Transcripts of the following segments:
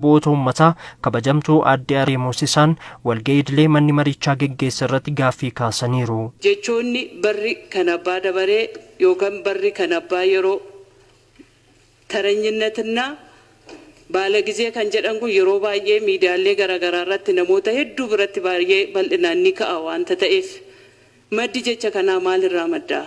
Bu'oota uummataa kabajamtuu aadde Aree Moosisaan walga'ii idilee manni marichaa geggeesse irratti gaaffii kaasaniiru. Jechoonni barri kan abbaa dabaree yookaan barri kan abbaa yeroo ተረኝነትና ባለጊዜ kan jedhan kun yeroo baay'ee miidiyaalee garaagaraa irratti namoota hedduu biratti baay'ee bal'inaan ni ka'a waanta ta'eef maddi jecha kanaa maalirraa maddaa?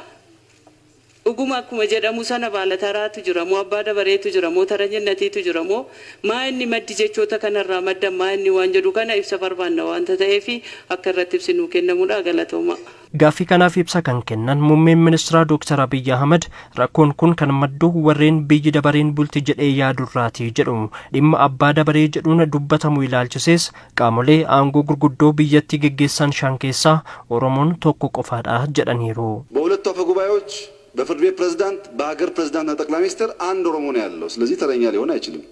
Dhuguma akkuma jedhamu sana baalataraatu jira moo abbaa dabareetu jira moo ተረኝነት iitu jira moo maa inni maddi jechoota kanarraa madda maa inni waan jedhu kana ibsa barbaanna waanta ta'eef akka irratti ibsi nuu kennamudha galatooma. Gaaffii kanaaf ibsa kan kennan muummeen ministeeraa Dr. Abiyyi Ahmad rakkoon kun kan maddu warreen biyyi dabareen bulti jedhee yaadurraati jedhu. Dhimma abbaa dabaree jedhuun dubbatamu ilaalchisees qaamolee aangoo gurguddoo biyyattii geggeessan shan keessaa Oromoon tokko qofaadha jedhaniiru. በሁለቱ አፈ ጉባኤዎች በፍርድ ቤት ፕሬዝዳንት፣ በሀገር ፕሬዝዳንትና ጠቅላይ ሚኒስትር አንድ ኦሮሞ ነው ያለው። ስለዚህ ተረኛ ሊሆን አይችልም።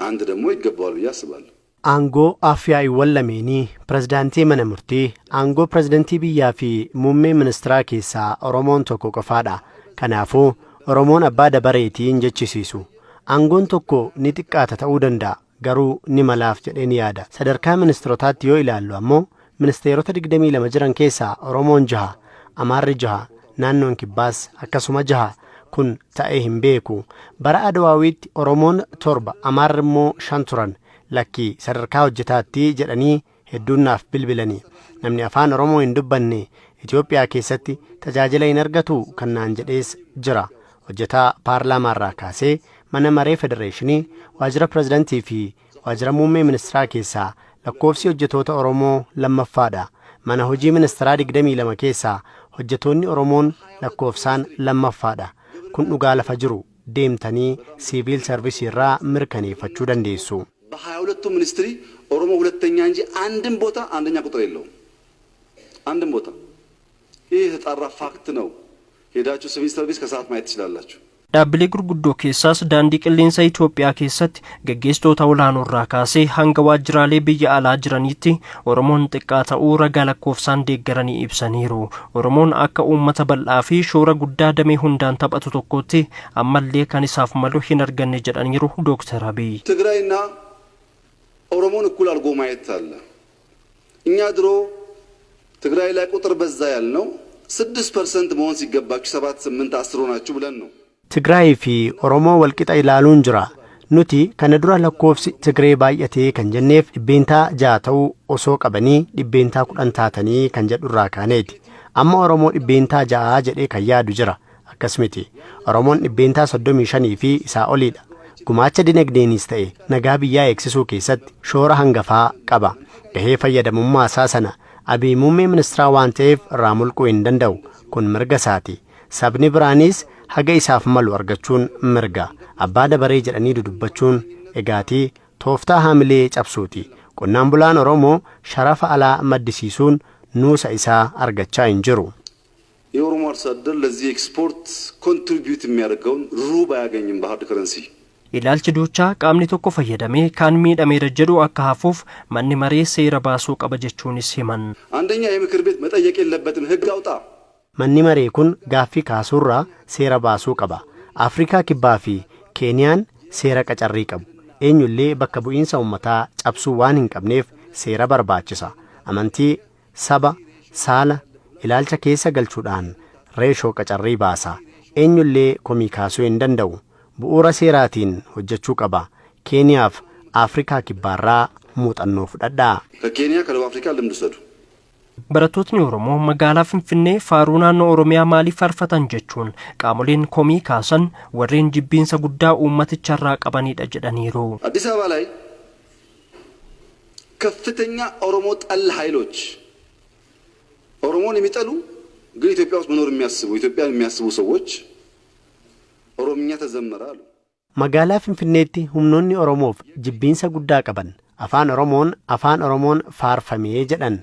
አንድ ደግሞ ይገባዋል ብዬ አስባለሁ። Aangoo afyaa'iiwwan lameenii, pirezidaantii mana murtii, aangoo pirezidantii biyyaa fi muummee ministeeraa keessaa Oromoon tokko qofaadha. Kanaafuu Oromoon abbaa dabareetii hin jechisiisu. Aangoon tokko ni xiqqaata ta'uu danda'a, garuu ni malaaf jedhee ni yaada. Sadarkaa ministeerotaatti yoo ilaallu ammoo ministeerota 22 jiran keessaa Oromoon jaha, Amaarri jaha, naannoon Kibbaas akkasuma jaha. Kun ta'ee hin beeku. Bara Adawaawiitti Oromoon torba, Amaarri immoo shan turan. Lakkii, sadarkaa hojjetaatti jedhanii hedduun naaf bilbilanii, namni afaan Oromoo hin dubbanne Itoophiyaa keessatti tajaajila hin argatu kan naan jedhees jira. Hojjetaa paarlaamaarraa kaasee mana maree federeeshinii, waajjira pirezidantii fi waajjira muummee ministeeraa keessaa lakkoofsi hojjetoota Oromoo lammaffaadha. Mana hojii ministeeraa 22 keessaa hojjetoonni Oromoon lakkoofsaan lammaffaadha. Kun dhugaa lafa jiru, deemtanii siviil sarvisii irraa mirkaneeffachuu dandeessu. በ22ቱ ministry ኦሮሞ ሁለተኛ እንጂ አንድም ቦታ አንደኛ ቁጥር የለውም። አንድም ቦታ። ይህ የተጣራ fact ነው። ሄዳችሁ ሲቪል ሰርቪስ ከሰዓት ማየት ትችላላችሁ። Dhaabbilee gurguddoo keessaas daandii qilleensa Itoophiyaa keessatti gaggeessitoota olaanoo irraa kaasee hanga waajjiraalee biyya alaa jiraniitti Oromoon xiqqaa ta'uu ragaa lakkoofsaan deeggaranii ibsaniiru. Oromoon akka uummata bal'aa fi shoora guddaa damee hundaan taphatu tokkotti ammallee kan isaaf malu hin arganne jedhaniiru Dooktar Abiy. ትግራይና ኦሮሞን እኩል አድርጎ ማየት አለ። እኛ ድሮ ትግራይ ላይ ቁጥር በዛ ያልነው 6% መሆን ሲገባችሁ 7፣ 8፣ 10 ሆናችሁ ብለን ነው። Tigraayii fi Oromoo walqixa ilaaluun jira. Nuti kana dura lakkoofsi Tigree baay'atee kan jenneef 6% ta'uu osoo qabanii 10% taatanii kan jedhu irraa kaaneeti. Amma Oromoo 6% jedhee kan yaadu jira. Akkas miti. Oromoon 35% fi isaa oliidha. Gumaacha dinagdeenis ta'e nagaa biyyaa eegsisuu keessatti shoora hangafaa qaba. Gahee fayyadamummaa isaa sana Abiy muummee ministeeraa waan ta'eef irraa mulquu hin danda'u. Kun mirga isaati. Sabni biraanis haga isaaf malu argachuun mirga. Abbaa dabaree jedhanii dudubbachuun egaatii tooftaa haamilee cabsuuti. Qonnaan bulaan Oromoo sharafa alaa maddisiisuun nuusa isaa argachaa hin jiru. የኦሮሞ አርሶ አደር ለዚህ export contribute የሚያደርገውን ሩብ አያገኝም በ hard currency። Ilaalchi duuchaa qaamni tokko fayyadamee kaan miidhameera jedhu akka hafuuf manni maree seera baasuu qaba jechuunis himan. አንደኛ የምክር ቤት መጠየቅ የለበትም፣ ህግ አውጣ። Manni maree kun gaaffii kaasuurraa seera baasuu qaba. Afrikaa Kibbaa fi Keeniyaan seera qacarrii qabu. Eenyullee bakka bu'iinsa uummataa cabsuu waan hin qabneef seera barbaachisa. Amantii, saba, saala, ilaalcha keessa galchuudhaan reeshoo qacarrii baasa. Eenyullee komii kaasuu hin danda'u. Bu'uura seeraatiin hojjechuu qaba. Keeniyaaf Afrikaa Kibbaarraa muuxannoo fudhadhaa. ከኬንያ ከደቡብ አፍሪካ ልምድ ውሰዱ። Barattootni Oromoo magaalaa Finfinnee faaruu naannoo Oromiyaa maaliif faarfatan jechuun qaamoleen komii kaasan warreen jibbiinsa guddaa uummaticharraa qabanidha jedhaniiru. አዲስ አበባ ላይ ከፍተኛ ኦሮሞ ጠል ኃይሎች፣ ኦሮሞን የሚጠሉ ግን ኢትዮጵያ ውስጥ መኖር የሚያስቡ፣ ኢትዮጵያን የሚያስቡ ሰዎች ኦሮምኛ ተዘመረ አሉ። Magaalaa Finfinneetti humnoonni Oromoof jibbiinsa guddaa qaban afaan Oromoon afaan Oromoon faarfamee jedhan.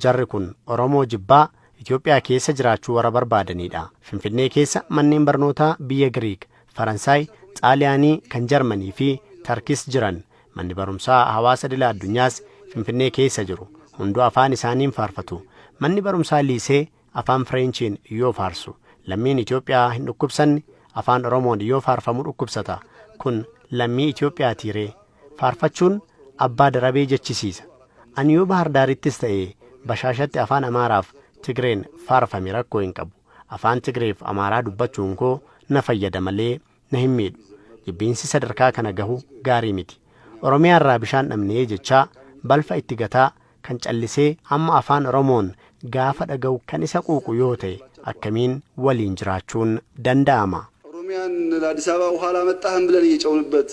Jarri kun Oromoo jibbaa Itoophiyaa keessa jiraachuu warra barbaadanidha. Finfinnee keessa manneen barnootaa biyya Giriik, Faransaay, Xaaliyaanii, kan Jarmanii fi Tarkis jiran. Manni barumsaa hawaasa idila addunyaas Finfinnee keessa jiru. Hunduu afaan isaaniin faarfatu. Manni barumsaa Liisee afaan Fireenchiin yoo faarsu, lammiin Itoophiyaa hin dhukkubsanne afaan Oromoon yoo faarfamu dhukkubsata. Kun lammii Itoophiyaatiiree? Faarfachuun abbaa darabee jechisiisa. Ani yoo Baahardaarittis ta'e Bashaashatti afaan Amaaraaf Tigreen faarfame rakkoo hin qabu. Afaan Tigreef Amaaraa dubbachuun koo na fayyada malee na hin miidhu. Jibbiinsi sadarkaa kana gahu gaarii miti. Oromiyaa irraa bishaan dhabnee jechaa balfa itti gataa kan callisee amma afaan Oromoon gaafa dhaga'u kan isa quuqu yoo ta'e akkamiin waliin jiraachuun danda'ama? ኦሮሚያን ለአዲስ አበባ ውሃ አላመጣህም ብለን እየጮህንበት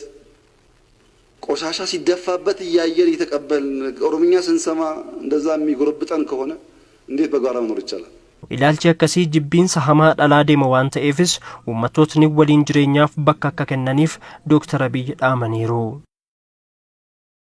ቆሻሻ ሲደፋበት እያየን እየተቀበልን ኦሮምኛ ስንሰማ እንደዛ የሚጎረብጠን ከሆነ እንዴት በጋራ መኖር ይቻላል? Ilaalchi akkasii jibbiinsa hamaa dhalaa deema waan ta'eefis uummattootni waliin jireenyaaf bakka akka kennaniif Dooktar Abiy dhaamaniiru.